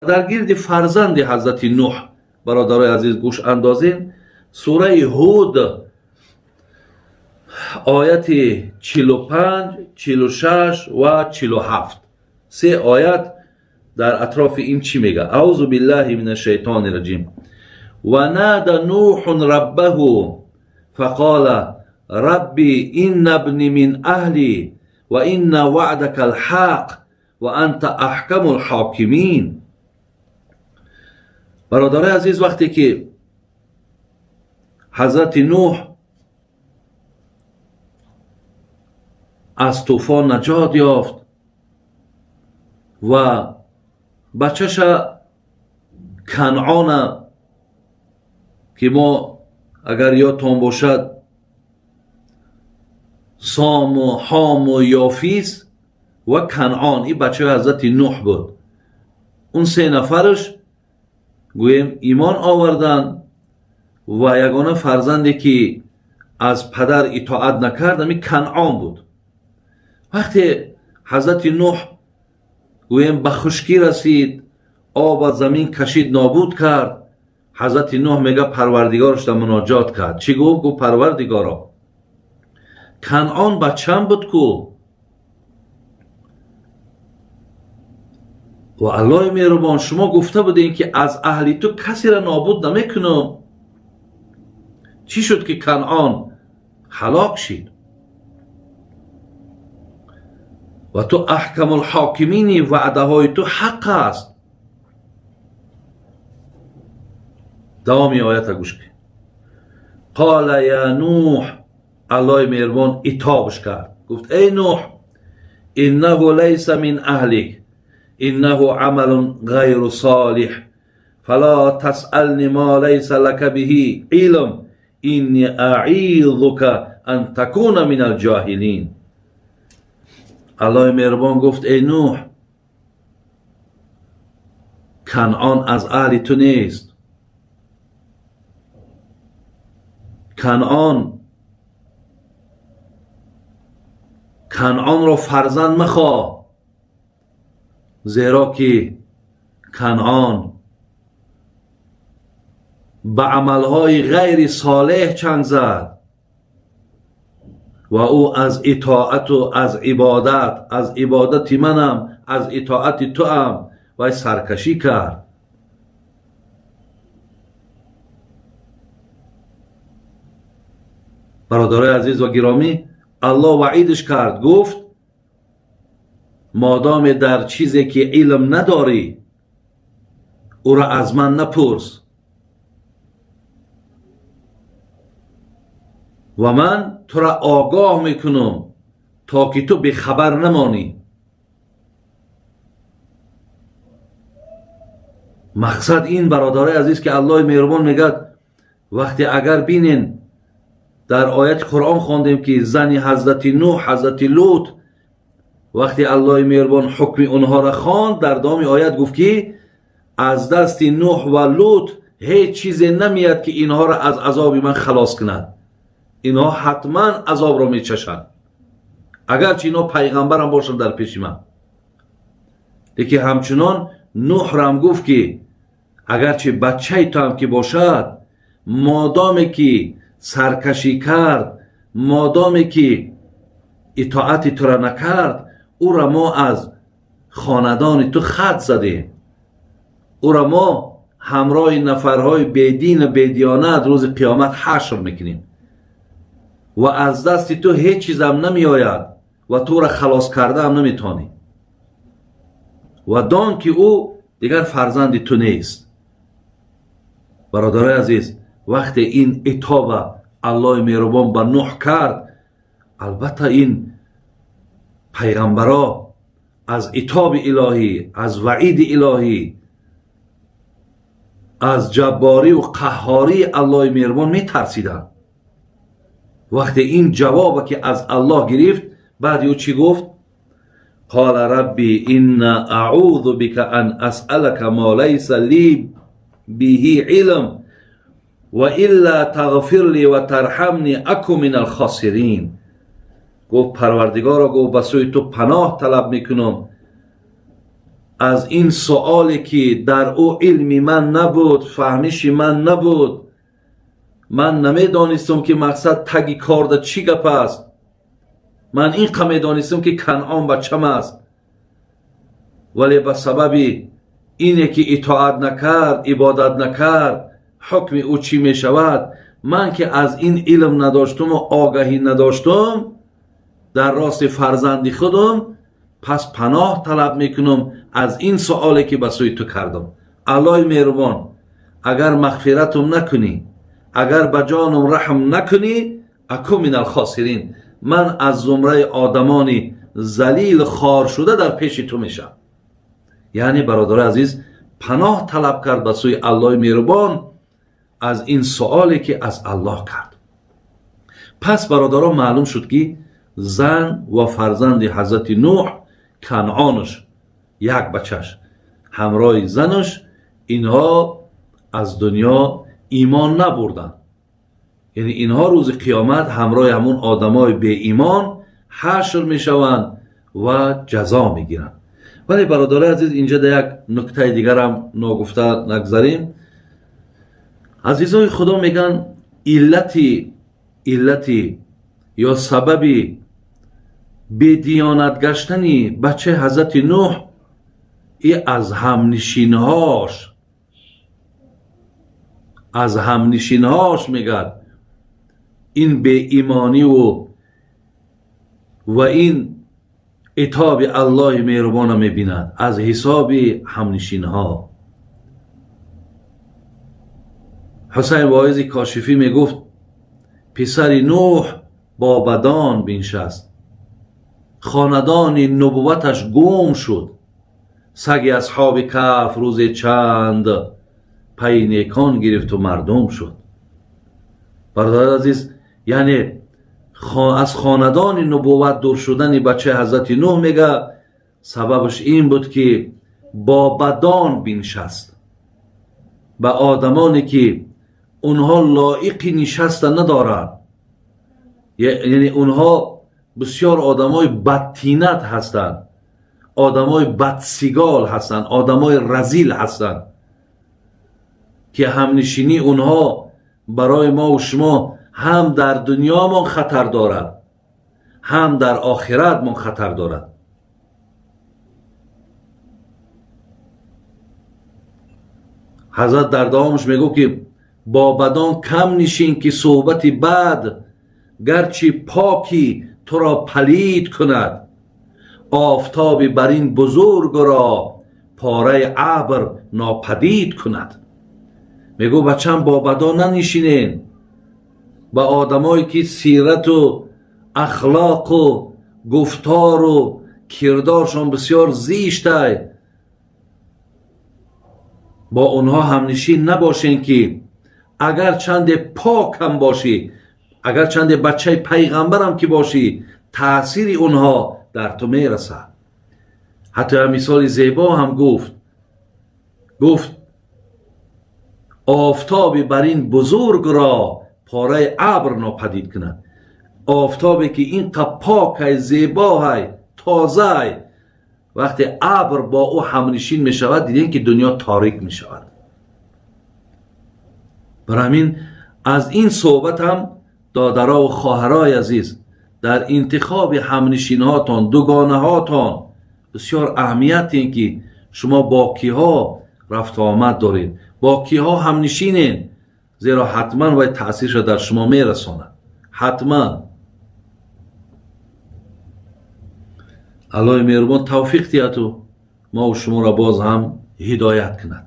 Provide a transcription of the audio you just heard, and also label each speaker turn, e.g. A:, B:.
A: Дар гирди фарзанди ҳазрати Нуҳ, бародарои азиз, гӯш андозем. Сураи Ҳуд, ояти 45, 46 ва 47, се оят дар атрофи ин чӣ мега? Аузу биллаҳи мин ашшайтони раҷим. Ва нада нуҳун раббаҳу фақола рабби инна бни мин аҳли ва инна ваъдака алҳақ ва анта аҳкаму лҳокимин. Бародарои азиз, вақте ки ҳазрати Нуҳ аз тӯфон наҷот ёфт ва бачаша Канъона, ки мо агар ёдтон бошад, Сому, Ҳому, Ёфис ва Канъон, ин бачаи ҳазрати Нуҳ буд. Он се нафараш, гӯем, имон оварданд ва ягона фарзанде ки аз падар итоат накард, ҳамин Канъон буд. Вақте ҳазрати Нуҳ, гӯем, ба хушкӣ расид, об аз замин кашид, нобуд кард, ҳазрати Нуҳ мега, Парвардигорашда муноҷот кард. Чӣ гуфт? Гуфт: «Парвардигоро, Канъон бачам буд ку». Ва Аллоҳи меҳрубон, шумо гуфта будем, ки аз аҳли ту касеро нобуд намекунам. Чӣ шуд, ки Канъон ҳалок шид? Ва ту аҳкамулҳокимини, ваъдаҳои ту ҳақ аст. Давоми оята гӯш кун. Қола я Нуҳ, Аллоҳи меҳрубон итобш кард, гуфт: «Эй Нуҳ, иннаҳу лайса мин аҳлик, иннаҳу амалун ғайру солиҳ, фала тасъални ма лайса лака биҳи илм, инни аъизука ан такуна мин алҷоҳилин». Аллоҳи меҳрубон гуфт: «Эй Нуҳ, Канъон аз аҳли ту нест. Канъонро фарзанд махоҳ, зеро ки Канъон ба амалҳои ғайри солеҳ чанг зад ва ӯ аз итоату аз ибодат, аз ибодати манам, аз итоати туам вай саркашӣ кард». Бародарои азиз ва гиромӣ, Аллоҳ ваъидаш кард, гуфт: «Модоме дар чизе ки илм надорӣ, ӯро аз ман напурс ва ман тура огоҳ мекунам, то ки ту бехабар намонӣ». Мақсад ин, бародарои азиз, ки Аллоҳи меҳрубон мегӯяд, вақте агар бинен, дар ояти Қуръон хондем, ки зани ҳазрати Нуҳ, ҳазрати Лут, вақте Аллоҳи меҳрубон ҳукми онҳоро хонд, дар давоми оят гуфт, ки аз дасти Нуҳ ва Лут ҳеҷ чизе намеяд, ки инҳоро аз азоби ман халос кунад. Инҳо ҳатман азобро мечашанд, агарчи инҳо пайғамбарам бошанд дар пеши ман. Лекин ҳамчунон Нуҳрам гуфт, ки агарчи бачаи туам ки бошад, модоме ки саркашӣ кард, модоме ки итоати тура накард, ӯра мо аз хонадони ту хат задем, ӯра мо ҳамроҳи нафарҳои бедину бедиёнат рӯзи қиёмат ҳашр мекунем ва аз дасти ту ҳеҷ чизам намеояд ва тура халос кардаам наметавонӣ, ва дон, ки ӯ дигар фарзанди ту нест. Бародарои азиз, вақте ин итоба Аллоҳи меҳрубон ба Нуҳ кард, албатта, ин пайғамбаро аз итоби илоҳӣ, аз ваъиди илоҳӣ, аз ҷабборию қаҳҳории Аллоҳи меҳрубон метарсиданд. Вақте ин ҷавобе ки аз Аллоҳ гирифт, баъди ӯ чӣ гуфт? Қола рабби инна аъузу бика ан асъалака мо лайса ли биҳи илм ва илла тағфир ли ва тарҳамни аку мин алхосирин. Гуфт: «Парвардигоро, гуфт, ба сӯи ту паноҳ талаб мекунам». Аз ин суоле ки дар ӯ илми ман набуд, фаҳмиши ман набуд, ман намедонистам ки мақсад таги корда чӣ гап аст. Ман ин қа медонистам ки Канъон бачам аст, вале ба сабаби ине ки итоат накард, ибодат накард, ҳукми ӯ чӣ мешавад? Ман ки аз ин илм надоштуму огаҳӣ надоштум дар рости фарзанди худум, пас паноҳ талаб мекунам аз ин суоле ки ба сӯи ту кардам. Аллоҳи меҳрубон, агар мағфиратум накунӣ, агар ба ҷонум раҳм накунӣ, أكن من الخاسرين, ман аз зумраи одамони залил хор шуда дар пеши ту мешавам. Яъне, бародари азиз, паноҳ талаб кард ба сӯи Аллоҳи меҳрубон аз ин суоле ки аз Аллоҳ кард. Пас, бародарон, маълум шуд, ки зан ва фарзанди ҳазрати Нӯҳ, Канъонаш, як бачаш ҳамроҳи занаш, инҳо аз дунё имон набурданд. Яъне инҳо рӯзи қиёмат ҳамроҳи ҳамун одамои беимон ҳашр мешаванд ва ҷазо мегиранд. Вале, бародарои азиз, инҷа да як нуктаи дигарам ногуфта нагзарем. Азизои Худо, мегӯянд, иллати ё сабаби бедиёнат гаштани бачаи ҳазрати Нӯҳ и аз ҳамнишинҳош мегӯяд, ин беимониву ва ин итоби Аллоҳи меҳрубона мебинад аз ҳисоби ҳамнишинҳо. Ҳусайн Воизи Кошифӣ мегуфт: писари Нӯҳ бо бадон биншаст, хонадони нубувваташ гум шуд. Саги асҳоби Каҳф рӯзе чанд пайи некон гирифту мардум шуд. Бародари азиз, яъне аз хонадони нубувват дур шудани бачаи ҳазрати Нӯҳ, мега, сабабаш ин буд, ки бо бадон биншаст, ба одамоне ки онҳо лоиқи нишаста надоранд, яъне онҳо бисёр одамои бадтинат ҳастанд, одамои бадсигол ҳастанд, одамои разил ҳастанд, ки ҳамнишинии онҳо барои мову шумо ҳам дар дунёмон хатар дорад, ҳам дар охиратмон хатар дорад. Ҳазрат дар давомаш мегӯфт, ки бо бадон кам нишин, ки суҳбати бад гарчи покӣ туро палид кунад, офтоби бар ин бузургро пораи абр нопадид кунад. Мегӯ: бачам, бо бадон нанишинен, ба одамое ки сирату ахлоқу гуфтору кирдоршон бисёр зиштай, бо онҳо ҳамнишин набошен, ки агар чанде покам бошӣ, агар чанде бачаи пайғамбарам ки бошӣ, таъсири онҳо дар ту мерасад. Ҳатто як мисоли зебо ҳам гуфт: офтоби бар ин бузургро пораи абр нопадид кунад. Офтобе ки ин қа покай, зебоҳай, тозаай, вақте абр бо ӯ ҳамнишин мешавад, дидем, ки дунё торик мешавад. Бар ҳамин аз ин суҳбат ҳам, додарову хоҳарои азиз, дар интихоби ҳамнишинҳотон, дугонаҳотон бисёр аҳамият ин ки шумо бо киҳо рафту омад доред, бо киҳо ҳамнишинед, зеро ҳатман вай таъсирша дар шумо мерасонад, ҳатман. Аллоҳи меҳрубон тавфиқ диҳаду мову шуморо боз ҳам ҳидоят кунад.